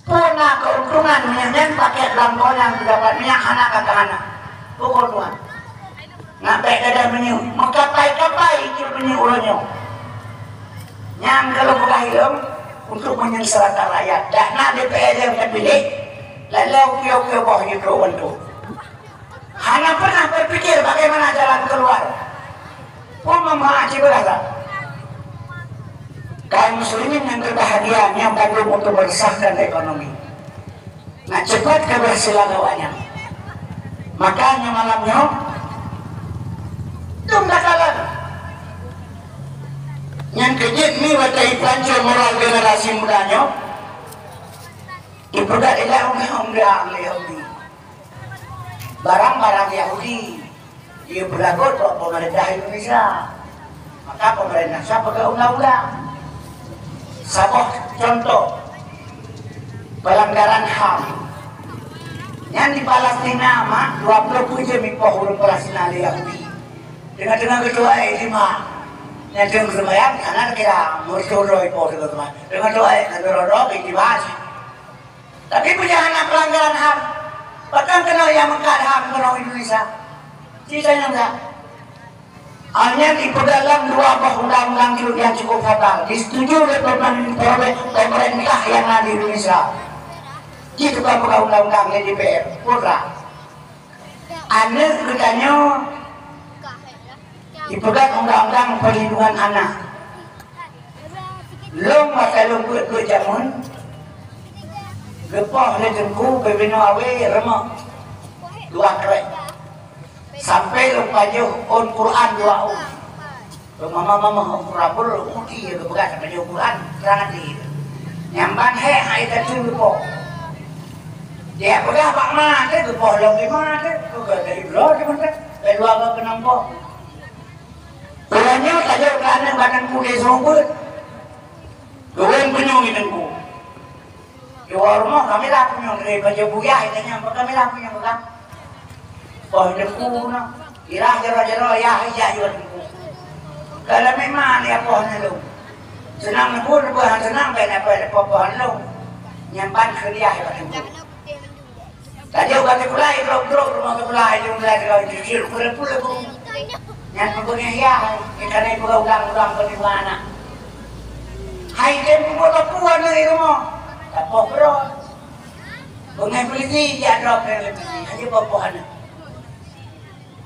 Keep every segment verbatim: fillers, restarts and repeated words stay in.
Peue na keuntungan meunyoe nyan paket blanko nyang teudapat minyak hana ka hana? Peue keuntungan? Nak bèk gadoh meunyoe, meukapai-kapai cit meunyoe uroe nyoe. Nyang ka lôn peugah ilôn untuk menyengsarakan rakyat. Dak na D P R nyang teupiléh, lalu piôh-piôh boh jeuet keu bantu. Hana pernah berpikir bagaimana jalan keluar. Pun memahami berasa. Kaum muslimin yang berbahagia, nyang bandum untuk meresahkan ekonomi. Nak cepat keberhasilan awaknya. Makanya malam nyoe, dum takalon. Nyang keujeuet ni watèe ipanco moral generasi muda nyoe, ipeugah ilah undang-undang lé Yahudi. Barang-barang Yahudi, ipeulagot bak pemerintah Indonesia. Maka pemerintah Indonesia peugah undang-undang. Saboh contoh pelanggaran HAM. Nyan di Palestina, mak, dua ploh peuet jeuem ipoh ureueng Palestina lé Yahudi. Teungoh-teungoh geutuai ijtima. Nyan teungoh seumayang, hana kira meusyuroe ipoh teungoh seumayang. Teungoh tuai, teungoh ijtima. Tapi peue nyang hana pelanggaran HAM? Pakon keunoe nyang meukat HAM keunoe Indonesia? Ci sayang tak? Hanya dipeugah lam dua boh undang-undang nyang cukup fatal. Disetuju oleh pemerintah, pemerintah nyang na di Indonesia. Ci tukang peugah undang-undang lé D P R. Putra. Aneuk geutanyoe dipeugah undang-undang perlindungan anak. Lôn watèe lôn peuet-peuet jameun, geupoh lé teungku beubinoe awe reumok dua krek. Sampai lôn pajoh ôn Quran dua ôn. Mama-mama ôn Quran pun lôn uti ya geupeugah sampai pajoh Quran, terang hati. Nyang ban hék hai tatu geupoh. Dia peugah bak ma teuh geupoh lom di ma teuh, peugah dari bloe di ma teuh, dari dua ke enam boh. Uroe nyoe tajak keu aneuk bak teungku di seumeubeuet. Geuwén punyueng di teungku. Di rumoh kami lah punyueng, eh, bajée buyah, itanyong, "Bak kami lah punyueng, Kang?" "Poh teungku na." Irah jaroe-jaroe, yah ijak jua teungku. Kalau memang ya poh na lôn. Seunang neubeuet, neubeuet han seunang, bèk na poh, poh, poh lôn. Nyan ban kuliah bak teungku. Tajak bak sikula, idrop-drop rumoh sikula, idrop sikula, idrop sikula, pura-pura bu. Nyan peubeungéh yah, ikan ai peugah ulang-ulang peuneuh aneuk. Hai tem peubuet peue aneuk i rumoh? Tapoh keudroe. Beungéh peulisi, jak droe keu peulisi, hana poh-poh aneuk.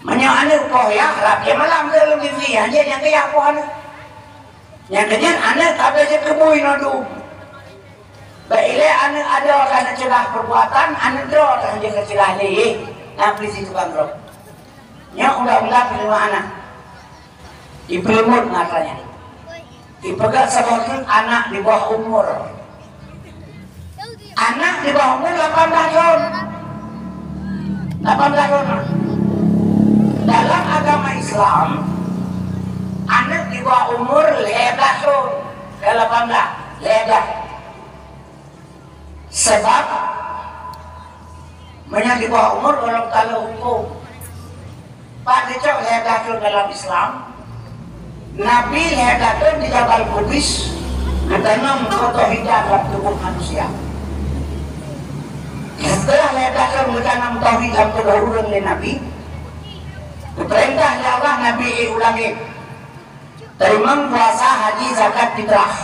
Meunyoe aneuk poh yah, rab jih malam keu lôn peulisi, hana nyang keu yah poh aneuk. Nyang keujeuet aneuk ka bèk jeuet keu bui ngon dum. Bèk ilèe aneuk adoe ka neuceugah peubuatan, aneuk droe ka jeuet neuceugah lé, na peulisi tukang droe. Nyoe undang-undang perlindungan anak. Dipeuleumot masa nyan. Dipeugah saboh treuk anak di bawah umur. Anak di bawah umur lapan belas thon. Lapan belas thon. Dalam agama Islam, aneuk di bawah umur lhèe blah thon. Ke lapan belas, lhèe blah. Sebab, meunyoe di bawah umur, ureueng talo huköm. Pat geucok lhèe blah thon dalam Islam, Nabi lhèe blah thon di Jabal Qubais geutanam kotoh hidang lam tuboh manusia. Seuteulah lhèe blah thon geutanam tauhid lam tuboh ureueng lé Nabi, geupeurintah lé Allah Nabi ék u langét, teurimong puasa, haji, zakat, fitrah.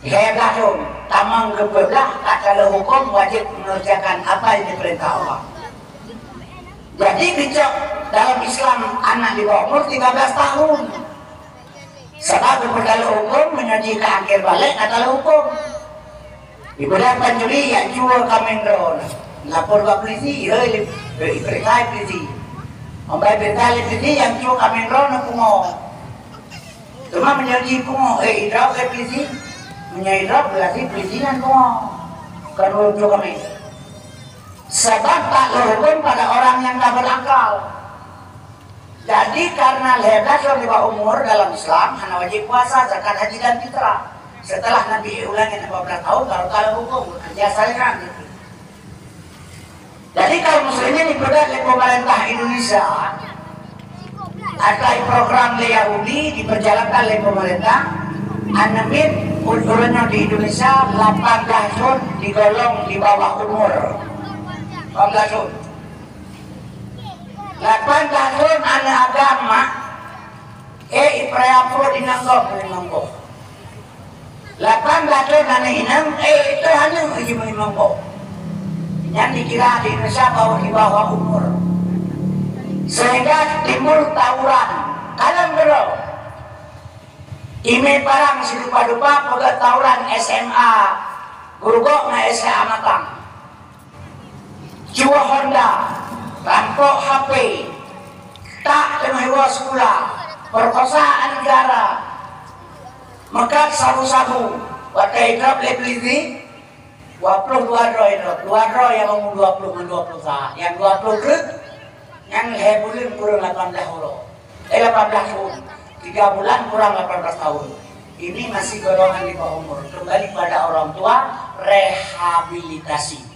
Lhèe blah thon, tamong keu peuet blah, takalon huköm wajéb mengerjakan apa yang diperintah Allah. Jadi, geucok dalam Islam anak di bawah umur tiga belas tahun. Sebab geupeugah lé huköm, meunyoe jih ka akhé balek, ka takalon huköm. Ibarat pancuri nyang cue kaméng droe. Lapor bak polisi, hei, hei, iperiksa polisi. Ambai periksa lé polisi nyang cue kaméng droe na pungo. Teuma meunyoe jipungo, eh, idrop lé polisi. Meunyoe idrop, berarti polisi nyan pungo. Kon ureueng cue kaméng. Sebab takalon huköm pada orang yang tak berakal. Jadi, karena lhèe blah thon di bawah umur dalam Islam, hana wajéb puasa, zakat, haji, dan fitrah. Setelah Nabi ék u langét empat belas tahun, baru takalon huköm, bekerja syariat gitu. Jadi, kaum muslimin dipeugah lé pemerintah Indonesia, ada program lé Yahudi diperjalankan lé pemerintah, aneuk miet Ureueng nyoe di Indonesia lapan belas thon digolong di bawah umur. Lapan belas thon. Lapan belas thon aneuk agam mak, eh, ipraya pruet inong gob meulimong boh. Lapan belas thon aneuk inong, eh, itu aneuk jih meulimong boh. Nyan dikira di Indonesia bahwa di bawah umur. Sehingga timbul tawuran. Kalon keudroe. Imé parang sidupa-dupa peugöt tawuran S M A Gurugok ngon S M A Matang. Cuwoe Honda, rampok H P, tak teungoh iwoe sikula, perkosa aneuk negara, meukat sabu-sabu, watèe idrop lé polisi, dua ploh dua droe idrop, dua droe nyang umur dua ploh ngon dua ploh sa, nyang dua ploh treuk, nyang lhèe buleuen kureueng lapan blah uroe. Eh, lapan blah thon. Tiga bulan kurang lapan belas tahun. Ini masih golongan di bawah umur. Kembali pada orang tua, rehabilitasi.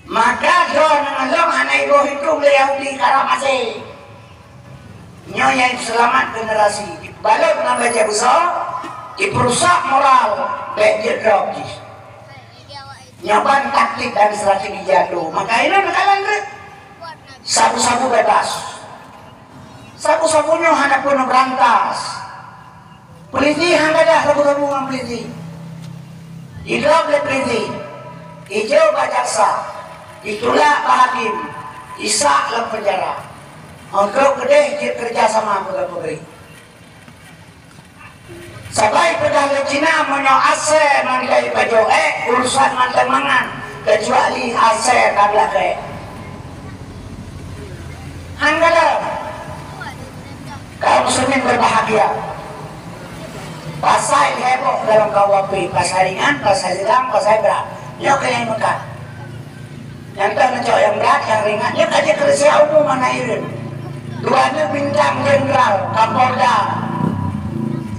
Maka droeneuh ngon lôn hana iboh itong lé Yahudi karab maséh. Nyoe nyang seulamat generasi. Balot ngon bajèe beusoe, ipeurusak moral, bèk jeuet drob jih. Nyoe ban taktik dan strategi jadôh. Maka inan kalon reuh. Sabu-sabu bebas. Sabu-sabu nyoe hana peunoh beurantas. Polisi han gadah sabu-sabu ngon polisi. Idrop lé polisi. Ijok bak jaksa. Itulak bak hakim. Isak lam penjara. Untuk keudeh jeuet kerja sama peugah-peugah. Sabai peugah lé Cina, meunyoe asèe mantong ipajoh ék, urusan mantong mangan, keucuali asèe ka glak ék. Han gadôh. Kaum muslimin berbahagia. Pasai heboh dalam K U H P, pasai ringan, pasai sedang, pasai berat. Nyoe keuh nyang meukat. Nyang ka neucok nyang brat, nyang ringan, nyoe ka jeuet keu seutia umum hana hireuen. Dua nyoe bintang jenderal, Kapolda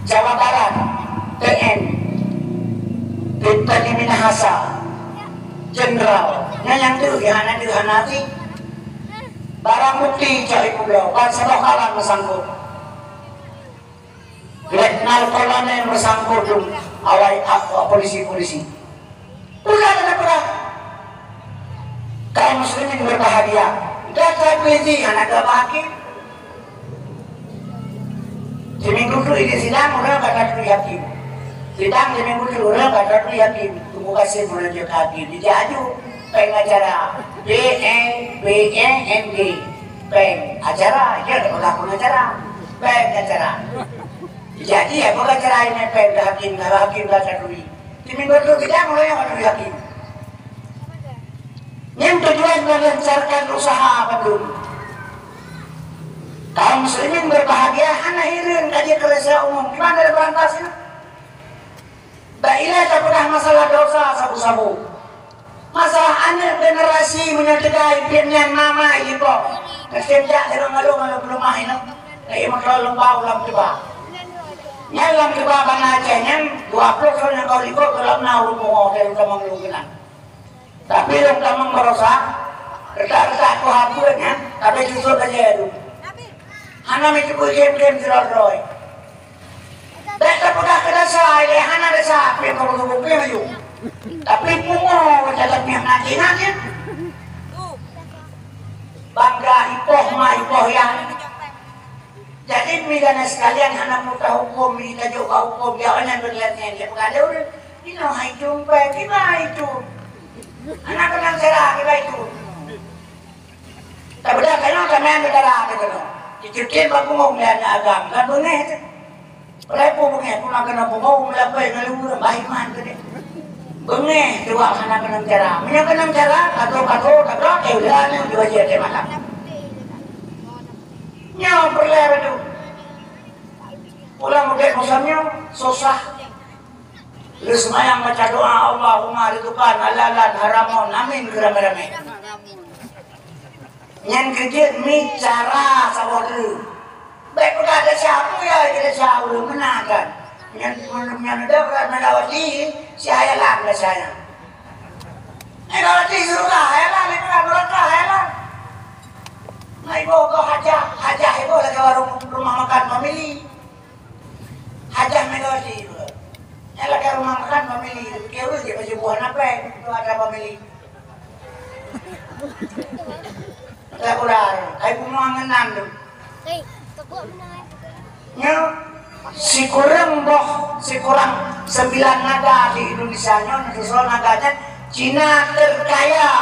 Jawa Barat, T N, Bintang Minahasa, jenderal. Nyan nyang deuh, nyang hana deuh hana até. Barang bukti cok ipeubloe, ban saboh kawan meusangkot. Letnan Kolonel meusangkot dum awai ak-, polisi-polisi. Peugah dan peugah. Kaum muslimin berbahagia. Gata polisi hana geubahagia. Siminggu tu di sidang, ureueng gata turi hakim. Sidang siminggu tu, ureueng gata turi hakim. Tunggu kasih meununjuk hakim. Dijak aju. Péng acara. P N, P N N G. Péng acara. Dia ada peugah pengacara. Péng acara. Jadi, ya, bukan cara ini, pen, ke hakim, kalau hakim dah tak turi. Di minggu tu, kita mulai orang turi hakim. Yang tujuan melancarkan usaha bandum. Kaum muslimin berbahagia, hana hireuen ka jeuet keu seutia umum. Di mana ada berantas ini? Dak ilai tapeugah masalah dosa sabu-sabu. Masalah aneuk generasi meunyoe teuga piet nyan mama iboh. Naseb jak lé bangalô ngon lôn peuleumah inong. Lagi meukeurah lôn bau lam keuba. Nyan lam keuba Banda Aceh nyan dua ploh thon nyang ka likot dalam na ureueng pungo dari tamong lôn keunan. Tapi lôn tamong barosa, retak-retak ku hapeuet nyan, tapi susut aja tu. Hana meuteupeu game-game sidroe-droe. Bèk tapeugah keu desya, ilèe hana desya, pih ka beugöt pih laju. Tapi pungo catat pih na ingat nyan. Bangga ipoh ma ipoh yah. Jadi, mi dan sekalian hana mudah huköm, mi tajok bak huköm, ya, nyan beureulat nyan, ya, peugah lé ureueng. Inoe hai tumpèe, kiban hai tu. Hana keunong cara, kiban hai tu. Tabeudôh keunoe, tamé neugara teuh keunoe. Dicutin bak pungo lé aneuk agam, kan beungéh teuh. Padahai peue beungéh, peue na keunoe pungo, meulabèe ngon leuweue, bah iman teuh deh. Beungéh teuh wak hana keunong cara. Meunyoe keunong cara, kato-kato, tagrok, eh, udah, nyoe dua jeuet teuh malam. Nyoe peureulèe bacut. Pulang udép masa nyoe, susah. Lheuh seumayang baca doa, Allahumma rizqan halalan haraman, amin, keu ramé-ramé. Nyan keuh jeuet mi cara saboh teuk. Bèk peugah desya, peue ya desya ureueng meunan kan. Nyan, nyan udah berat Megawati, si hayalan desya nyan. Megawati syurga hayalan, Megawati neraka hayalan. Nah, iboh keu hajah, hajah iboh lagèe warong rumah makan famili. Hajah mega cit. Nyan lagèe rumoh makan famili, keu ureueng jih baju buah na péng, tu ada famili. Mata kurang, ai bumoe ngenan tu. Hei, kebuk beuna ai. Nyoe sikureueng boh, sikurang sembilan nada di Indonesia nyoe, neusoe nada nyan Cina terkaya.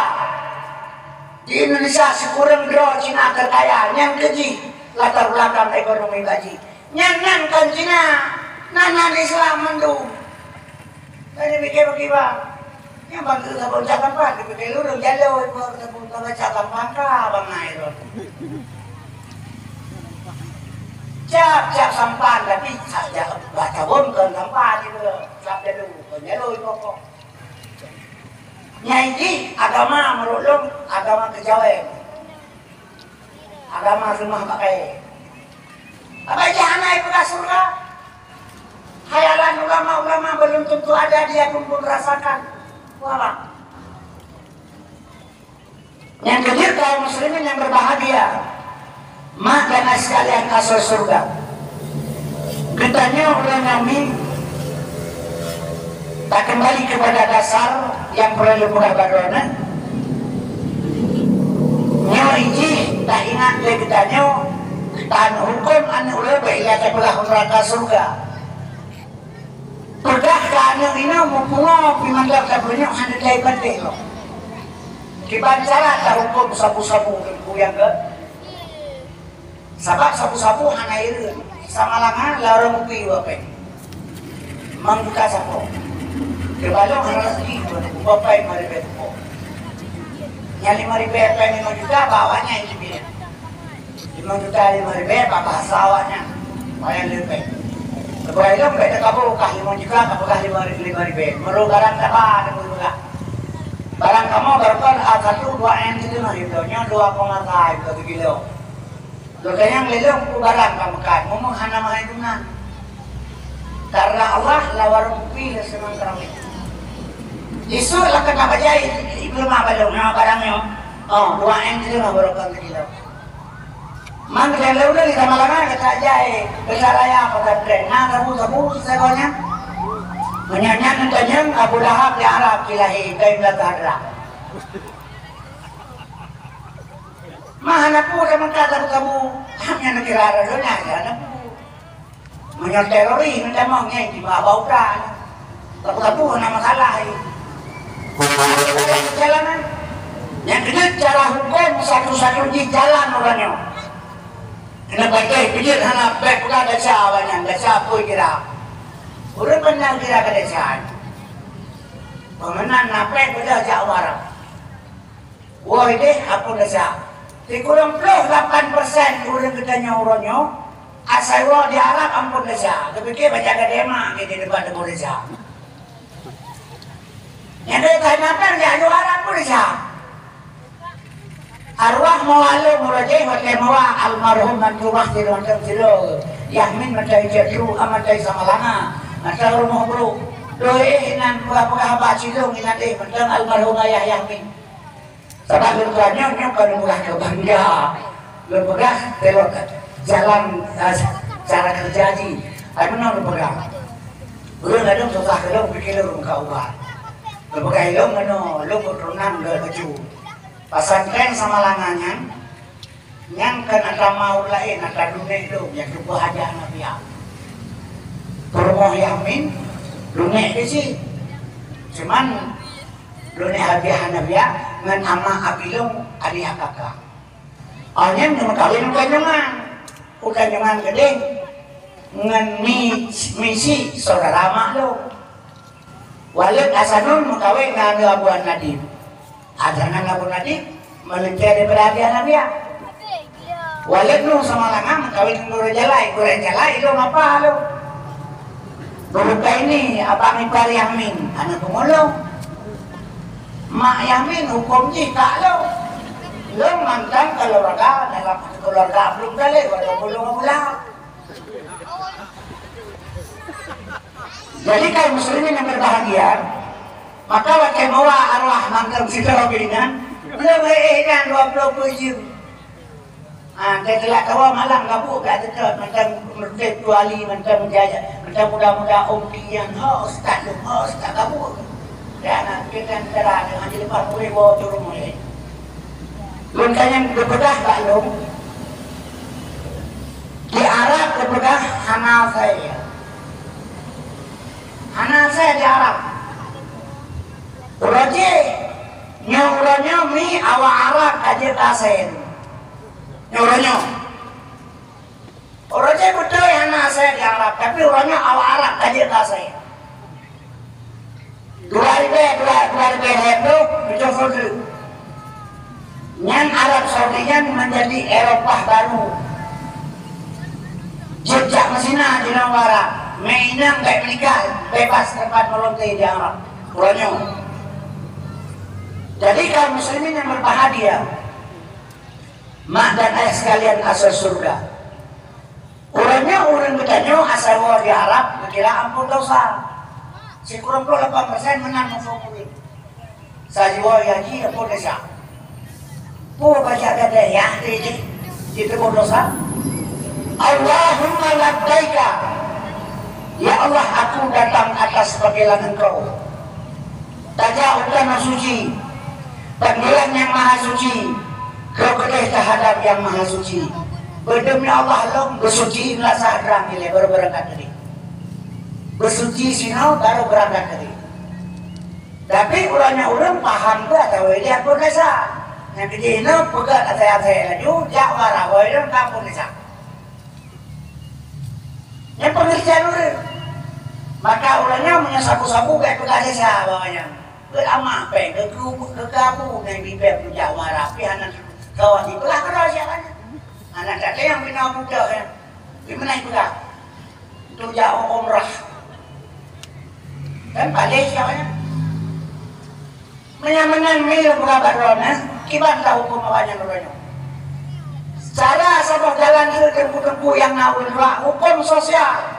Di Indonesia sikureueng droe Cina terkaya, nyan keuh jih latar belakang ekonomi bak jih. Nyan, nyan kon Cina, nan, nan Islam mandum. Jadi pikir bagi bang. Nyang bang tu sabon cak tampan, dipikir lurus jalur, ibu sabon cak tampan ka bang naik tu. Cap, cap sampan, tapi saja bah sabon kon sampan itu. Cap jalur, kon jalur pokok. Nyai jih agama meurulung, agama kejawen. Agama seumah pakai. Apa jih hana ipeugah syurga? Khayalan ulama-ulama belum tentu ada dia pun, pun rasakan. Wala. Nyang keujeuet kaum muslimin yang berbahagia, mak dan ayah sekalian asoe syurga. Geutanyoe ureueng nyang mi, takeumbali keupada dasar nyang peureulée peugah bak droeneuh. Nyoe jih taingat lé geutanyoe, tan huköm aneuk ulée bak ilée tapeugah u neuraka syurga. Peugah keu aneuk inong meupungo pih mantong tapeureunyok hana jai bandeh lom. Kiban cara tahuköm sabu-sabu teungku nyang keu Sabab sabu-sabu hana ireuen, samalanga larong upi dua péng. Limong juta sapo. Teubalong hana raseuki pun, dua péng lima ribèe sapo. Nyang lima ribèe péng limong juta bak awaknyan jibeuet. Limong juta lima ribèe bak bahasa awaknyan. Payah lheueh péng. Leubeh ilong bèk teukabu kah limong juta, ka peugah lima, lima ribèe. Meurok barang taba, teupeugah. Barang kamoe barokon A satu dua M sileumah juta, nyoe dua koma sa juta sikilo. Lôn tanyong lé lôn peue barang ka meukat, meunyoe hana meuhai guna. Karena Allah lawan rupi lé seunang keuramik. Isuk lakon na bajai ipeuleumak bak lôn, na barang nyoe. Oh, dua M sileumah barokon sikilo. Man keu lôn di Samalanga gata jai, gata raya pesantren, na sabu-sabu sigoe nyan. Meunyoe nyan neutanyong Abu Lahab di Arab silahé, kain beulatah drak. Ma hana peue ka meukat sabu-sabu, ham nyang neukira lagèe nyan, hana peue. Meunyoe teroris meutamong nyan jiba bak utra. Sabu-sabu hana masalah, eh. Jalanan. Nyang keujeuet cara huköm satu-satu jih jalan uroe nyoe. Keuneuk patéh keujeuet hana bèk peugah desya awaknyan, desya peue kira. Ureueng meunan kira keu desya. Peue meunan na péng peugah jak u Arab. Woe deh, amphon desya. Sikureueng ploh lapan persen ureueng geutanyoe uroe nyoe, asai woe di Arab amphon desya. Geupike bak jaga dema di depan teumpat desya. Nyang deuh ka nyan jak u Arab pun desya. Arwah meuwa lôn uroe jéh watèe meuwa almarhum mantu Wah sidroe mantong sidroe. Yahmin mantong Cetru, mantong Samalanga, mantong rumoh brôk. Doi éh inan peugah-peugah haba cilong inan éh mantong almarhum ayah Yahmin. Sabab lôn tuan nyoe, nyoe kon lôn peugah keu bangga. Lôn peugah teulok jalan, eh, cara keureuja jih. Ai meunoe lôn peugah. Ureueng ladôm susah keu lôn, pike lôn ka ubat. Lôn peugah ilôn meunoe, lôn keuturonan geuh laju. Pesantren Samalanga nyan, nyan kon atra ma ureueng laén, atra dunek lôn nyang tuboh hajah na piah. Peurumoh Yahmin, dunek di si. Cuman Lôn hadiah aneuk piah ngon ama abi lôn, aneuk kakak. Awak nyan geumeukawen u Tanjong Ngan. U Tanjong Ngan keudeh ngon mi, misi saudara mak lôn. Waleuek Hasanun meukawen ngon aneuk Abu Nadib. Hasanan Abu Nadib meuleucah daripada hadiah aneuk piah. Waleuek Nuh Samalanga meukawen ngon Gurèe Jalai, Gurèe Jalai lôn apa lôn. Gurèe Jalai ni abang ipar Yahmin, aneuk peumulông. Mak Yahmin huköm jih kak lôn. Lôn mantong keuluwarga dalam keuluwarga Abdul Muthalib, walaupun lôn Abu Lahab. Jadi kaum muslimin yang berbahagia, maka watèe meuwa arwah mantong sidroe binian, lôn éh dan dua ploh peuet jeuem. Ah, teuteulak kawa malam gabuk ka teutot mantong meureutéb tuali mantong jaya. Muda-muda um pian, ho, ustaz lôn, ho, ustaz kabur. Dan kita antara dengan di depan boleh bawa turun mulai. Lôn tanyong geupeugah bak lôn, di Arab geupeugah hana asèe. Hana asèe di Arab. Uroe jih, nyoe uroe nyoe mi awak Arab ka jeuet asèe. Nyoe uroe nyoe. Uroe jih beutôi hana asèe di Arab, tapi uroe nyoe awak Arab ka jeuet asèe. Dua ribèe, dua, dua ribèe lhèe ploh, tujoh ploh. Nyan Arab Saudi nyan menjadi Eropah baru. Jeuet jak meuzina di nanggroe Arab. Mè inong bèk meunikah, bebas teumpat meulonte di Arab. Uroe nyoe. Jadi kaum muslimin yang berbahagia, mak dan ayah sekalian asal surga. Uroe nyoe ureueng geutanyoe asai woe di Arab geukira amphon desya. Sikureueng ploh lapan persen meunan muphom ureueng. Sajiwoe haji amphon desya. Peue bajak gadai nyan jih jiteupeue desya? Allahumma labbaika. Ya Allah, aku datang atas panggilan Engkau. Tajak u Tanoh Suci, panggilan Nyang Maha Suci, keu keudeh teuhadap Nyang Maha Suci. Beudeuh ya Allah lom beusuci meulasah drang ilèe baru beurangkat keudeh. Beusuci sinoe baru beurangkat keudeh. Tapi uroe nyoe ureueng paham keu atawa ilèe pun rasa. Nyang keujih inoe peugah asai-asai laju, jak wara woe lom ka pun rasa. Nyan pengertian ureueng. Maka ureueng nyan meunyoe sabu-sabu bèk peugah desya bak awaknyan. Beuet amah péng keu, keu, keu kabu nyan bibèe peujak wara pih hana kawan dipeugah keudroe siat nyan. Hana that nyang bina budak nyan. Di meunan peugah. Untuk jak umrah. Kan paleng siat nyan. Meunyan meunan mi lôn peugah bak droeneuh, kiban ta hukôm awaknyan uroe nyoe. Cara saboh jalan jeuet teungku-teungku nyang na ulôn bak hukôm sosial.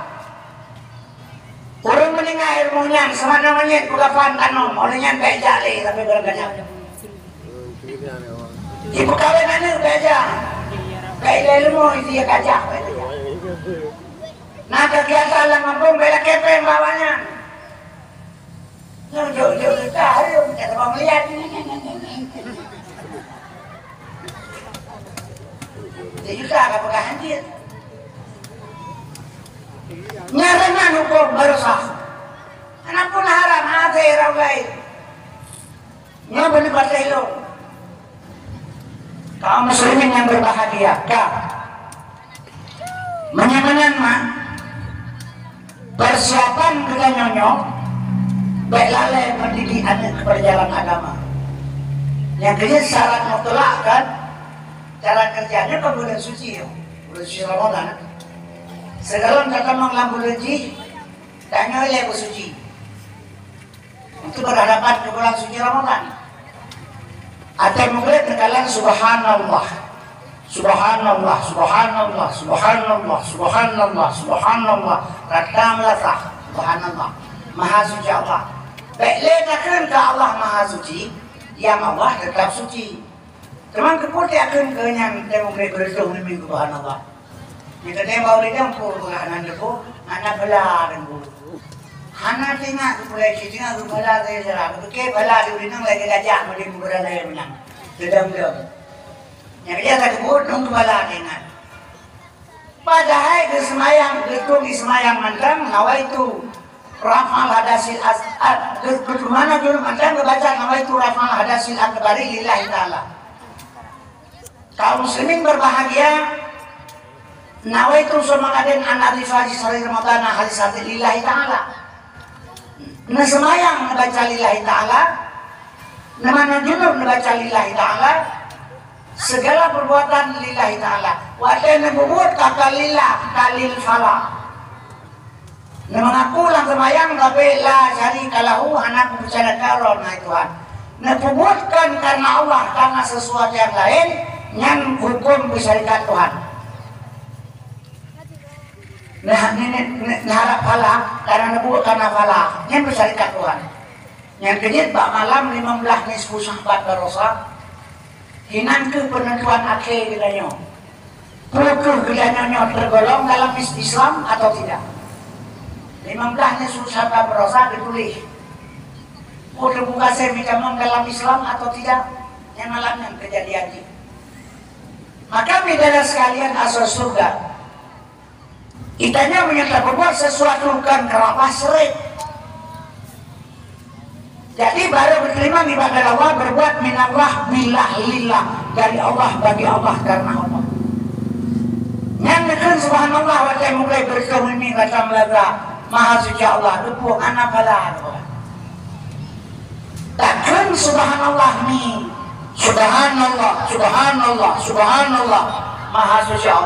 Ureueng meuninggai rumoh nyan, seumana manyét peugah fan tanom, óh lheueh nyan bèk jak lé sampoe barangkajan. Jipeukawen aneuk bèk jak. Bèk ilèe leumo isi kajah bèk jak. Na keugiatan lam gampông bèk lakèe péng bak awaknyan. Nyoe jok-jok teuka, ayo, minta tolong lihat. Sejuta ka peugah hanjeuet. Nyan ringan hukôm baru sah. Anapun haram, hase orang lain. Nyoe beuneupatéh lôn. Kaum muslimin yang berbahagia, ka. Meunyoe meunan mak, persiapan geutanyoe nyoe bèk lalè mendidik aneuk kepada jalan agama. Nyang keujeuet syarat mutlak kan, cara kerjanya kan bulan suci nyoe, bulan suci Ramadan. Sigohlom tatamong lam bulan jih, tanyoe lé beusuci. Untuk berhadapan ke bulan suci Ramadan. Ateueh meugreb neukalon subhanallah. Subhanallah, subhanallah, subhanallah, subhanallah, subhanallah. Rata meulasah, subhanallah. Maha suci Allah. Bèk lé takheun keu Allah maha suci, nyang Allah teutap suci. Teuma keupeue takheun keu nyan teuh meugreb beureutoh nibak subhanallah. Nyang keuneuk bak ureueng nyan peue peugah nan teupeu, hana phala teungku. Hana teuingat keu pulai cit, teuingat keu phala saja. Keu pike phala di ureueng nyan lagèe gajah meudeh meubeuralée meunan. Teudong-dong. Nyang keuneuk ka teupeu, nong keu phala teuingat. Padahai geuseumayang, geutong geuseumayang mantong, nawaitu raf'al hadasil as-, a-, geu-, geu-, mana jureueng mantong geubaca nawaitu raf'al hadasil akbari lillahi ta'ala. Kaum muslimin berbahagia, nawaitu seumangaden an arifa di syahri Ramadana khalisatan lillahi ta'ala. Neuseumayang neubaca lillahi ta'ala, neumanoe junub neubaca lillahi ta'ala, segala perbuatan lillahi ta'ala. Watèe neupeubuet ka lillah, ka lil falah. Neumeungaku lam seumayang, tapi la syarika lahu, hana peusyarika droe ngon Tuhan. Neupeubuet kon kareuna Allah, kareuna sisuatu nyang laén, nyan hukôm peusyarikat Tuhan. Nah, ni, ni, ni, neuharap phala, kareuna neubuet kareuna phala, nyan peusyarikat Tuhan. Nyang keujeuet bak malam limong blaih nisfu Sya'ban baroesa, hinan kheueh peunentuan akhé geutanyoe. Peu kheueh geutanyoe nyoe teugolong dalam is-, Islam atau tidak? Limong blaih nyoe surat sabda beurasa geutuléh. Peue teupeu gaséh meutamong dalam Islam atau tidak? Nyang malam nyan keujadian jih. Maka, syedara sekalian, asoe syeuruga, geutanyoe meunyoe tapeubuet sesuatu kon karapah syirik. Jadi, barô geuteurimong ibadat Allah, berbuat minallah billah lillah, dari Allah, bagi Allah, karena Allah. Nyan neukheun subhanallah watée mukai beureutoh mimi rasa meulaza, Maha Suci Allah, geupeubuet hana pahala. Takheun subhanallah mi, subhanallah, subhanallah, subhanallah, Maha Suci Allah.